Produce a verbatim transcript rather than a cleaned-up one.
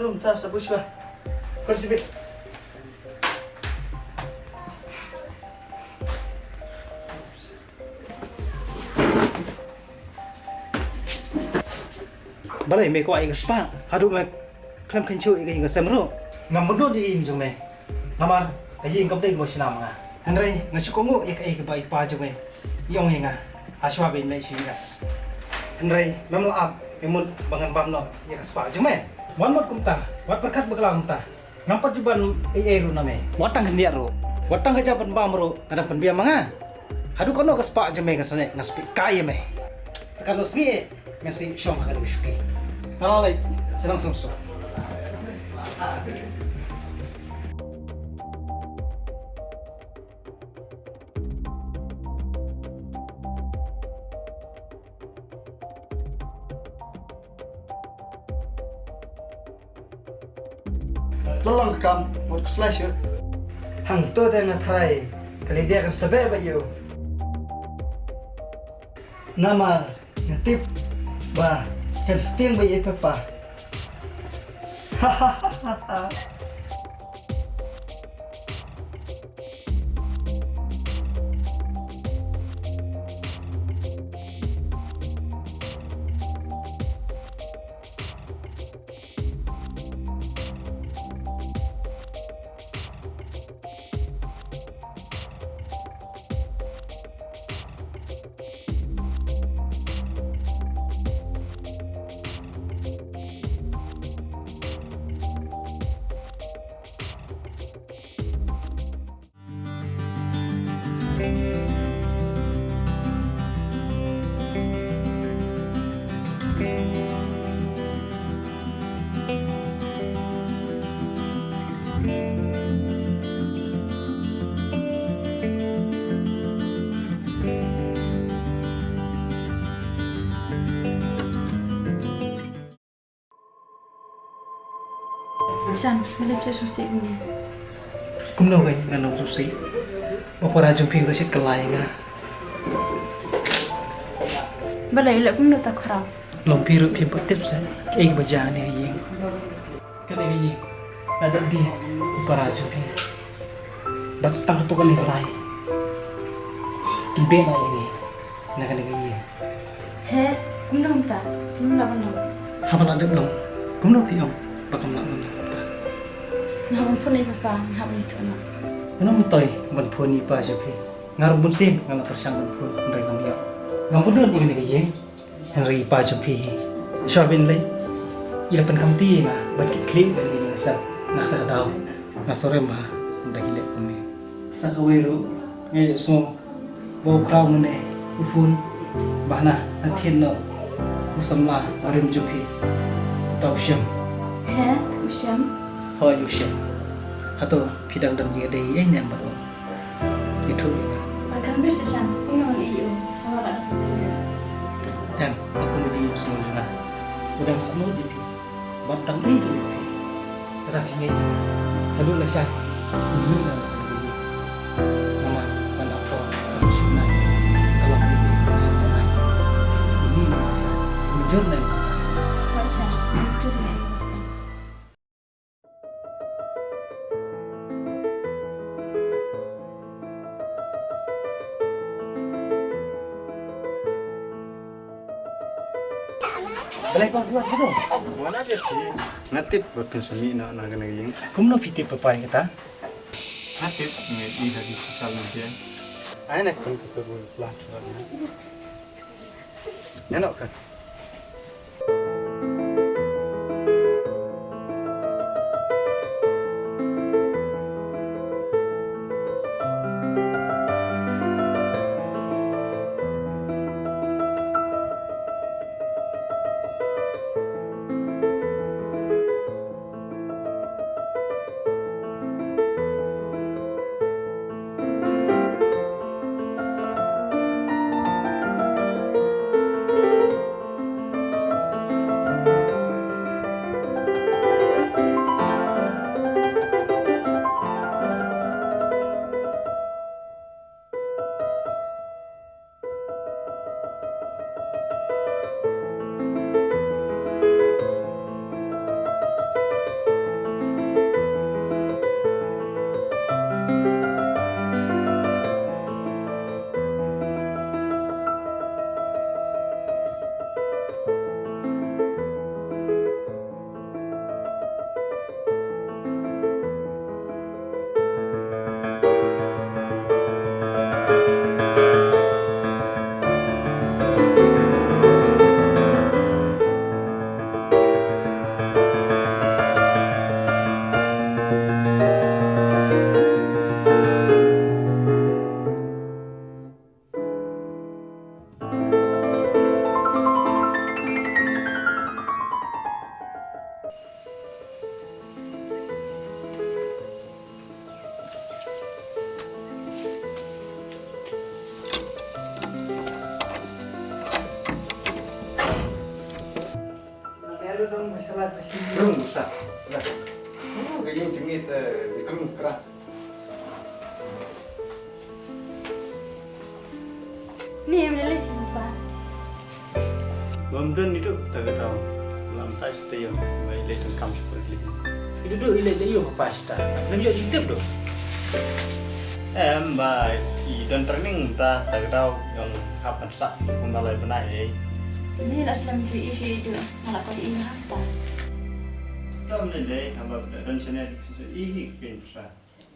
Tum ta sa bush ba. Kon sibit. Balei me kwah ïa ka spah haduh me khlem kynjoh ïa ka ïing ka sem ruh? Ngam bynnud ïa ka ïing jong me. Namar ka ïing kam dei kaba shna ma nga. Hynrei nga shu kohnguh ïa kaei kaba i pa jong me i ong ïa nga hashwa ba in leit sha U S. Hynrei mem lah ap, me mut ba ngan bam noh ïa ka spah jong me. Wan mut kumta, wat pyrkhat bakla kumta. Ngam pat ju ban ei ei ruh na me. Wat tang khyndiat ruh, wat tang ka jam ban bam ruh, nga dang pynbiang ma nga. Haduh katno ka spah jong me kan sa leh, nga sa peit kai ïa me. Sa katno sngi eh, men sa ïoh shong ha kane ka shuki. Nga la leit, sa nang sngewsuk. La long ka kam, mut khuslai shuh. Hangto te nga tharai ka Lydia kan sa beh bad ïa u. Namar nga tip ba kan sheptieng bad ïa i Pepa. Shan, balei phi sngewsih kumne? Kumno kein ngan ym sngewsih? U para jong phi u la shit kylla ïa nga. Balei u leh kumno ta khraw? Long phi ruh phim pat tip seh kaei kaba jia ha kane ka ïing. Kane ka ïing la dep die u para jong phi. Bad sa tang katto katne blai kin beh noh ïa ngi na kane ka ïing. He, kumno mynta? Kumno lah ban long? Haba la dep long, kumno phi ong ba kam lah ban long mynta? Nga hap ban phone ïa i Papa, nga hap ban ïathuh noh. Ngan ym myntoi ban phone ïa i pa jong phi. Nga ruh bun sien nga la pyrshang ban phone hynrei ngam ïoh. Ngam bynnud ïa kane ka ïing hynrei i pa jong phi hi. Shuwa ba in leit i la pynkhamti ïa nga ban kit khlieh ïa kane ka ïing ka sem. Na kata ka daw nga sngewrem bha ynda ki leh kumne. Sa kawei ruh nga ïohsngew ba u khraw mynne u phone ba hana ka thied noh u samla barim jong phi, uta u Shem. He, u Shem? Hooid, u Shem. Hato phi dang don jingïadei ïa i ne em bad u? Ïathuh ïa nga. Bad kan bit shisha kumno ngan ïoh ïa u, haba la dang ïoh. Em, ka kum ka jingïohsngew jong nga. U dang sahnud ïa phi bad dang ïeit ruh ïa phi. Lada phi ngeit ïa nga, haduh lashai ym mih na ka ïing. Namar ngan ap por ka shu nai ka long ïa phi ka shu nai. Ym mih na lashai, mynjur na ïing. Lashai, mynjur na ïing. Balei pang kuat gitu? Mana biar sih? Nga tip ba phin sa mih noh na kane ka ïing. Kumno phi tip ba phi ïa kata? Nga tip, nga ïohi ha ki social media. Ai na kun kutu bun pla. Ïa noh kan. Ïing jingit, eh, di krum kra. Ni em lele pa. Bam don ni tu ta ka tau. Lam ta sta yo, bai le tang kam super klik. Itu tu ile le yo pa sta. Nam yo jingtip tu. Em ba i don training ta ta ka tau yang hap an sa kumba lai bnai ei. Ni la slem tu i shi tu. Malah kau di ingat ta. Tam ni le haba don sene i hi kin sa.